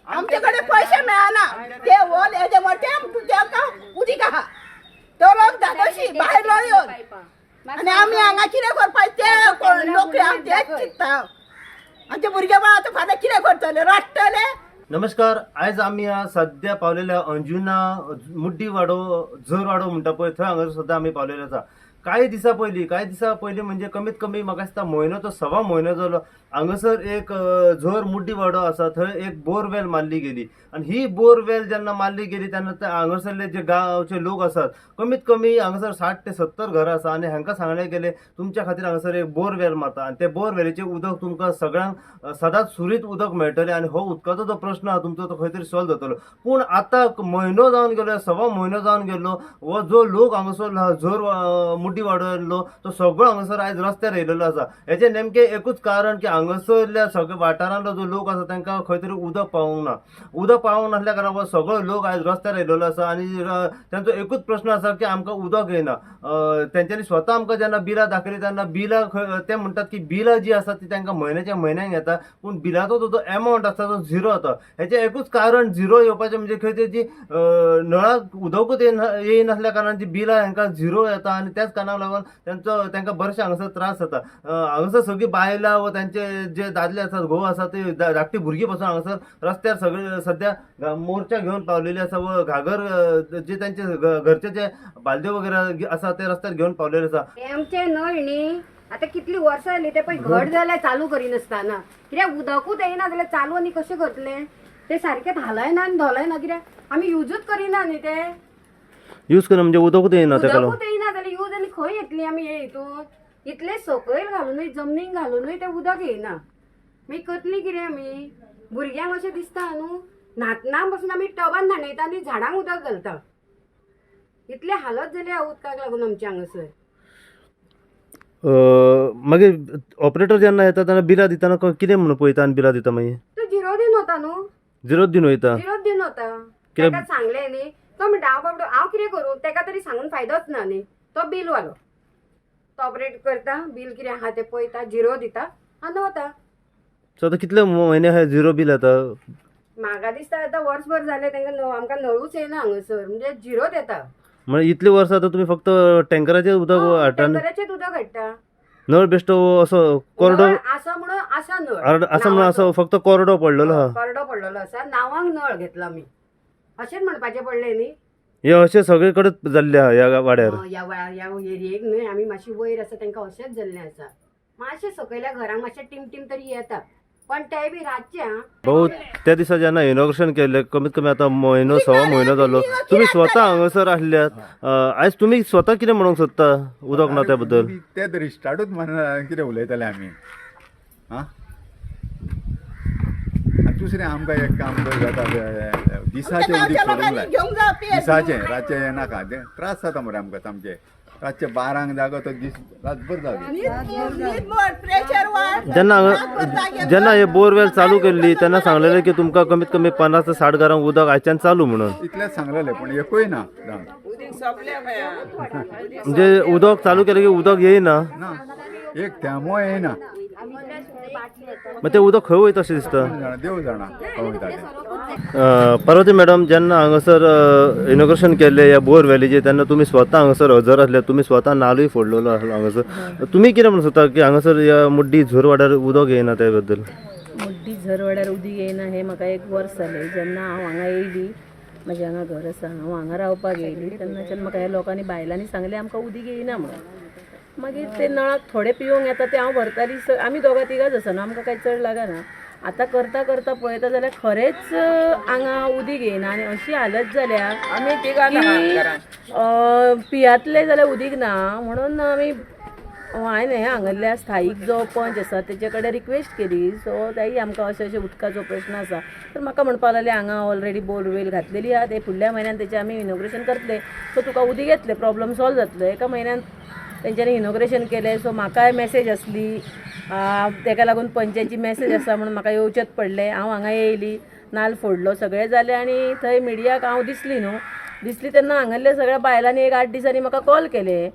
आमचे कडेन पयशे मेळना. ते वोल हेजे मोठे तेका उदीक आहा तो लोक धादोशी भायलो येवन आनी आमी हांगा कितें करपाक ते लोक तेच चिंत्ता. आमचे भुरगे बाळ आतां फाल्यां कितें करतले, रडटले. नमस्कार. आयज आमी सध्या पावलेल्या अंजुना मुड्डीवाडो, झरवाडो म्हणटा पळय, थंय हांगासर सध्या आमी पावलेले आसा. कांय दिसां पयलीं म्हणजे कमीत कमी म्हाका दिसता म्हयनो तो सवा म्हयनो जालो, हांगासर एक झर मुड्डीवाडो आसा थंय एक बोरवेल मारली गेली. आनी ही बोरवेल जेन्ना मारली गेली तेन्ना ते हांगासरले जे गांवचे लोक आसात, कमीत कमी हांगासर 60 ते 70 घरां आसा, आनी हांकां सांगलें गेलें, तुमच्या खातीर हांगासर एक बोरवेल मारता आनी ते बोरवेलीचें उदक तुमकां सगळ्यांक सदांच सुरीत उदक मेळटलें आनी हो उदकाचो जो प्रश्न आहा तुमचो तो खंय तरी सॉल्व जातलो. पूण आतां म्हयनो जावन गेलो, सवा म्हयनो जावन गेलो, हो जो लोक हांगासर झर मुड्डी वाडयल्लो तो सगळो हांगासर आयज रस्त्यार येयलेलो आसा. हेचें नेमकें एकूच कारण की हांगासरल्या सगळ्या वाठारांतलो जो लोक आसा तांकां खंय तरी उदक पावूंक ना. उदक पावूंक नासल्या कारणान हो सगळो लोक आयज रस्त्यार येयलेलो आसा आनी तांचो एकूच प्रश्न आसा की आमकां उदक येयना. तेंच्यांनी स्वता आमकां जेन्ना बिलां दाखयलीं तेन्ना बिलां खंय ते म्हणटात की बिलां जी आसा ती तांकां म्हयन्याच्या म्हयन्याक येता, पूण बिलाचो जो एमावंट आसता तो झिरो येता. हेचें एकूच कारण झिरो येवपाचें म्हणजे खंय तेजी नळाक उदकूच येयनासल्या कारणान जी बिलां हांकां झिरो येता आनी त्याच कारणाक लागून तेंचो तांकां बरेचशे हांगासर त्रास जाता. हांगासर सगळीं बायलां व तांचे जे दादले आसात, घोव आसा, ते धाकटी भुरगीं पासून हांगासर रस्त्यार सगळे सद्या मोर्चा घेवन पावलेली आसा व घागर जे तांचे घरचे जे बालद्यो वगैरे आसा ते रस्त्यार घेवन पावलेले आसा. हे आमचे नळ न्ही आतां कितली वर्सां जाली ते पळय घट जाले चालू करिनासतना. कित्याक उदकूच येयना जाल्यार चालू आनी कशें करतले? ते सारकें घालयना आनी धोलयना, कित्याक आमी युजूच करिना न्ही ते. यूज करून म्हणजे उदकूच येयना तेका लागून. उदकूच येयना जाल्यार यूज आनी खंय येतली आमी हे हितून? इतले सकयल घालुनूय, जमनीक घालुनूय तें उदक येयना. मागीर करतली कितें आमी? भुरग्यांक अशें दिसता न्हू, न्हातना पासून आमी टबान न्हाणयता आनी झाडांक उदक घालता. इतले हालत जाली उदकाक लागून आमच्या हांगासर. मागीर ऑपरेटर जेन्ना येता तेन्ना बिलां दितना कितें म्हणून पळयता आनी बिलां दिता मागीर? तो झिरो दिवन वता न्हू. झिरोच दिवन वयता. झिरोच दिवन वता. कित्याक? ताका सांगलें न्ही, तो म्हणटा हांव बाबडो हांव कितें करूं? ताका तरी सांगून फायदोच ना न्ही. तो बील वालो तो ऑपरेट करता, बील कितें आहा तें पळयता, झिरो दिता आनी वता. सो आतां कितले म्हयने हे झिरो बील येता? म्हाका दिसता आतां वर्सभर जालें तांकां आमकां नळूच येयना हांगासर, म्हणजे झिरोच येता. म्हणजे इतली वर्सां आतां तुमी फक्त टँकराचें उदक हाडटा आनी टँकराचेच उदक हाडटा. नळ बेश्टो असो कोरडो. नळ आसा म्हणून आसा नळ. आसा म्हणून असो फक्त कोरडो पडलेलो आहा. कोरडो पडलेलो आसा, नांवांक नळ घेतला आमी अशेंच म्हणपाचें पडलें न्ही. हे अशें सगळे कडेन जाल्लें आहा ह्या वाड्यार. ह्या वेळार ह्या एरियेक न्हय, आमी मातशी वयर आसा तांकां अशेंच जाल्लें आसा. मातशें सकयल्या घरांक मातशें टिम टिम तरी येता, पण तेय बी रातचें आं. भाऊ, त्या दिसा जेन्ना इनॉग्रेशन केल्लें, कमीत कमी आतां म्हयनो सवा म्हयनो जालो, तुमी स्वता हांगासर आसल्यात. आयज तुमी स्वता कितें म्हणूंक सोदता उदक ना त्या बद्दल? ते तरी स्टार्टूच म्हणा कितें उलयताले आमी. आं, आनी दुसरें आमकां एक काम कर जाता, दिसाचें आमच्या उदीक गांवच्या सोडूंक लोकांनी जाय. घेवंक जाय पेज. दिसाचें, रातचें हें नाका. ते त्रास जाता मरे आमकां सामके. रातचे 12ंक जागो तो दीस रातभर जागो. न्हीद न्हीद मोड, प्रेशर वाड. जेन्ना जेन्ना हे बोरवेल चालू केल्ली तेन्ना सांगलेलें की तुमकां कमीत कमी 50 ते 60 घरांक उदक आयच्यान चालू म्हणून. इतलेंच सांगलेलें, पूण एकूय ना जावन. म्हणजे उदक चालू केलें की उदक येयना? ना, एक थेंबो येयना. मग तें उदक खंय वयता अशें दिसता? कोण जाणा, देव जाणा खंय वयता तें. पार्वती मॅडम, जेन्ना हांगासर इनॉग्रेशन केल्लें ह्या बोरवेलीचें तेन्ना तुमी स्वता हांगासर हजर आसले, तुमी स्वता नालूय फोडलेलो आसलो हांगासर. तुमी कितें म्हणून सोदता की हांगासर ह्या मुड्डी झोरवाड्यार उदक येयना त्या बद्दल? मुड्डी झरवाड्यार उदीक येयना हें म्हाका एक वर्स जालें. जेन्ना हांव हांगा येयली, म्हजें हांगा घर आसा, हांव हांगा रावपाक येयली तेन्नाच्यान म्हाका ह्या लोकांनी, बायलांनी सांगलें आमकां उदीक येयना म्हणून. मागीर ते नळाक थोडे पिवंक येता ते हांव भरताली. आमी दोगां तिगांच आसा न्हू, आमकां कांय चड लागना. आतां करता करता पळयता जाल्यार खरेंच हांगा उदीक येयना आनी अशी हालत जाल्या आमी तिगां की पियातले जाल्यार उदीक ना. म्हणून आमी हांवें हें हांगल्ल्या स्थायीक जो पंच आसा तेजे कडेन रिक्वेस्ट केली. सो ताई, आमकां अशें अशें उदकाचो प्रश्न आसा. तर म्हाका म्हणपाक लागले, हांगा ऑलरेडी बोरवेल घातलेली आहा, ते फुडल्या म्हयन्यान तेचें आमी इनॉग्रेशन करतले, सो तुका उदीक येतलें, प्रॉब्लम सॉल्व जातलो. एका म्हयन्यान तेंच्यांनी इनॉग्रेशन केलें. सो म्हाकाय मॅसेज आसली, तेका लागून पंचायची मॅसेज आसा म्हणून म्हाका येवचेंच पडलें. हांव हांगा येयली, नाल्ल फोडलो, सगळें जालें आनी थंय मिडियाक हांव दिसली न्हू, दिसली तेन्ना हांगल्ल्या सगळ्या बायलांनी एक 8 दिसांनी म्हाका कॉल केले.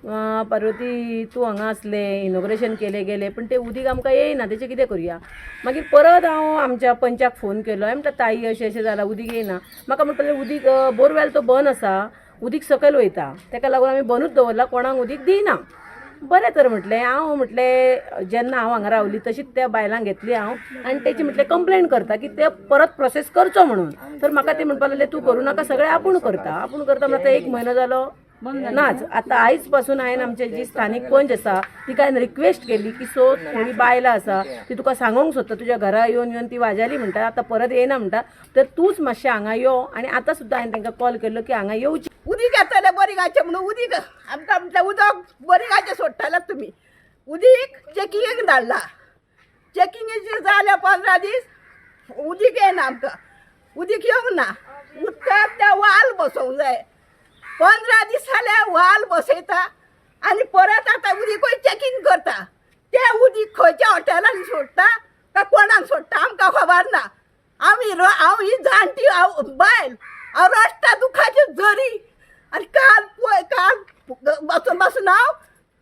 पार्वती तूं हांगा आसलें, इनॉग्रेशन केलें गेलें, पूण तें उदीक आमकां येयना, तेचें कितें करुया. मागीर परत हांव आमच्या पंचाक फोन केलो. हांवें म्हटलें ताई अशें अशें जालां, उदीक येयना. म्हाका म्हणपाक लागली उदीक बोरवेल तो बंद आसा, उदीक सकयल वयता, तेका लागून आमी बंदूच दवरला, कोणाक उदीक दिना. बरें तर म्हटलें हांव, म्हटलें जेन्ना हांव हांगा रावली तशीच त्या बायलांक घेतली हांव आनी तेची म्हटलें कंप्लेन करता की ते परत प्रोसेस करचो म्हणून. तर म्हाका ते म्हणपाक लागले तूं करूं नाका, सगळें आपूण करता, आपूण करता. म्हणल्यार एक म्हयनो जालो नाच. आतां आयज पासून हांवें आमचे जी स्थानीक पंच आसा तिका हांवें रिक्वेस्ट केली की सो थोडी बायलां आसा ती तुका सांगोंक सोदता, तुज्या घरा येवन येवन ती वाजाली म्हणटा, आतां परत येयना म्हणटा, तर तूंच मातशें हांगा यो. आनी आतां सुद्दां हांवें तांकां कॉल केल्लो की हांगा येवची. उदीक येतलें बोरिंगाचें म्हणून उदीक आमकां म्हटलें उदक बोरिंगाचें सोडटाले तुमी, उदीक चॅकिंगेक धाडला, चॅकिंगेचेर जालें 15 दीस उदीक येयना आमकां, उदीक येवंक ना. उदकाक त्या वाल बसोवंक जाय, 15 दीस जाले वाल बसयता आनी परत आतां उदीकूय चॅकींग करता. तें उदीक खंयच्या हॉटेलांनी सोडटा काय कोणाक सोडटा आमकां खबर ना. आमी हांव ही जाणटी, हांव बायल, हांव रडटा दुखाची झरी. आनी काल पळय काल बसून बसून हांव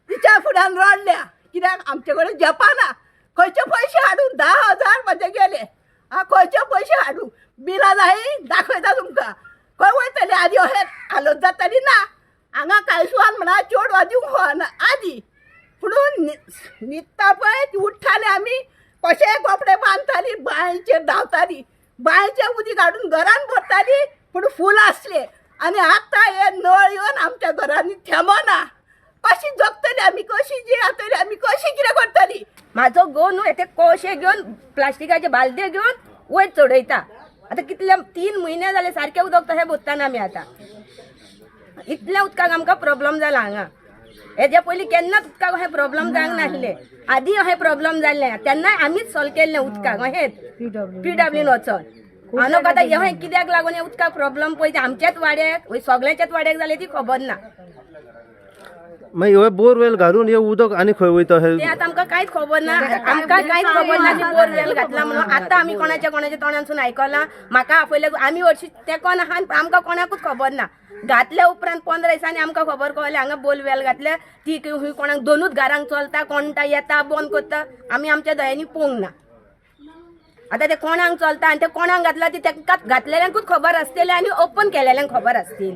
तिच्या फुड्यान रडल्या, कित्याक आमचे कडेन जपाना खंयचे पयशे हाडून 10,000 म्हजे गेले. आं खंयचे पयशे हाडूं, बिलां जाय दाखयता तुमकां, खंय वयतले आदी अशें हालत जाताली ना. हांगा कांय सुवान म्हणा चेडवां दिवंक ना आदी, पुणून न्हिदता पळय ती उठ्ठाली, आमी कशेय कपडे बांदताली, बांयचेर धांवताली, बांयचें उदीक हाडून घरान भरताली, पूण फूल आसले. आनी आतां हे नळ येवन आमच्या घरांनी थेंबना. कशी जगतली आमी, कशी जियेतली आमी, कशी कितें करतली. म्हाजो घोव न्हू ते कोळशे घेवन प्लास्टिकाचे बालद्यो घेवन वयर चडयता. आतां कितले 3 म्हयने जाले सारकें उदक तशें भरताना आमी. आतां इतल्या उदकाक आमकां प्रॉब्लम जाला हांगा. हेज्या पयलीं केन्नाच उदकाक अशें प्रॉब्लम जावंक नासलें, आदी अशें प्रॉब्लम जाल्लें तेन्नाय आमीच सॉल्व केल्लें उदकाक अशेंच पीडब्ल्यून वचोन. आनी आतां हें कित्याक लागून हें उदकाक प्रॉब्लम पळय आमच्याच वाड्याक सगळ्यांच्याच वाड्याक जालें ती खबर ना. मागीर हे बोरवेल घालून हे उदक आनी खंय वयता हे ते आतां आमकां कांयच खबर ना, आमकां कांयच खबर ना की बोरवेल घातला म्हणून. आतां आमी कोणाच्या कोणाच्या तोंडांसून आयकलां, म्हाका आपयलें, आमी हरशीं तेंकोन आहा, आमकां कोणाकूच खबर ना. घातल्या उपरांत 15 दिसांनी आमकां खबर कळ्ळें हांगा बोरवेल घातल्या, ती खंय कोणाक दोनूच घरांक चलता, कोणता येता बंद करता, आमी आमच्या दयांनी पळोवंक ना. आतां ते कोणाक चलता आनी ते कोणाक घातला ती तांकां घातलेल्यांकूच खबर आसतली आनी ओपन केलेल्यांक खबर आसतली.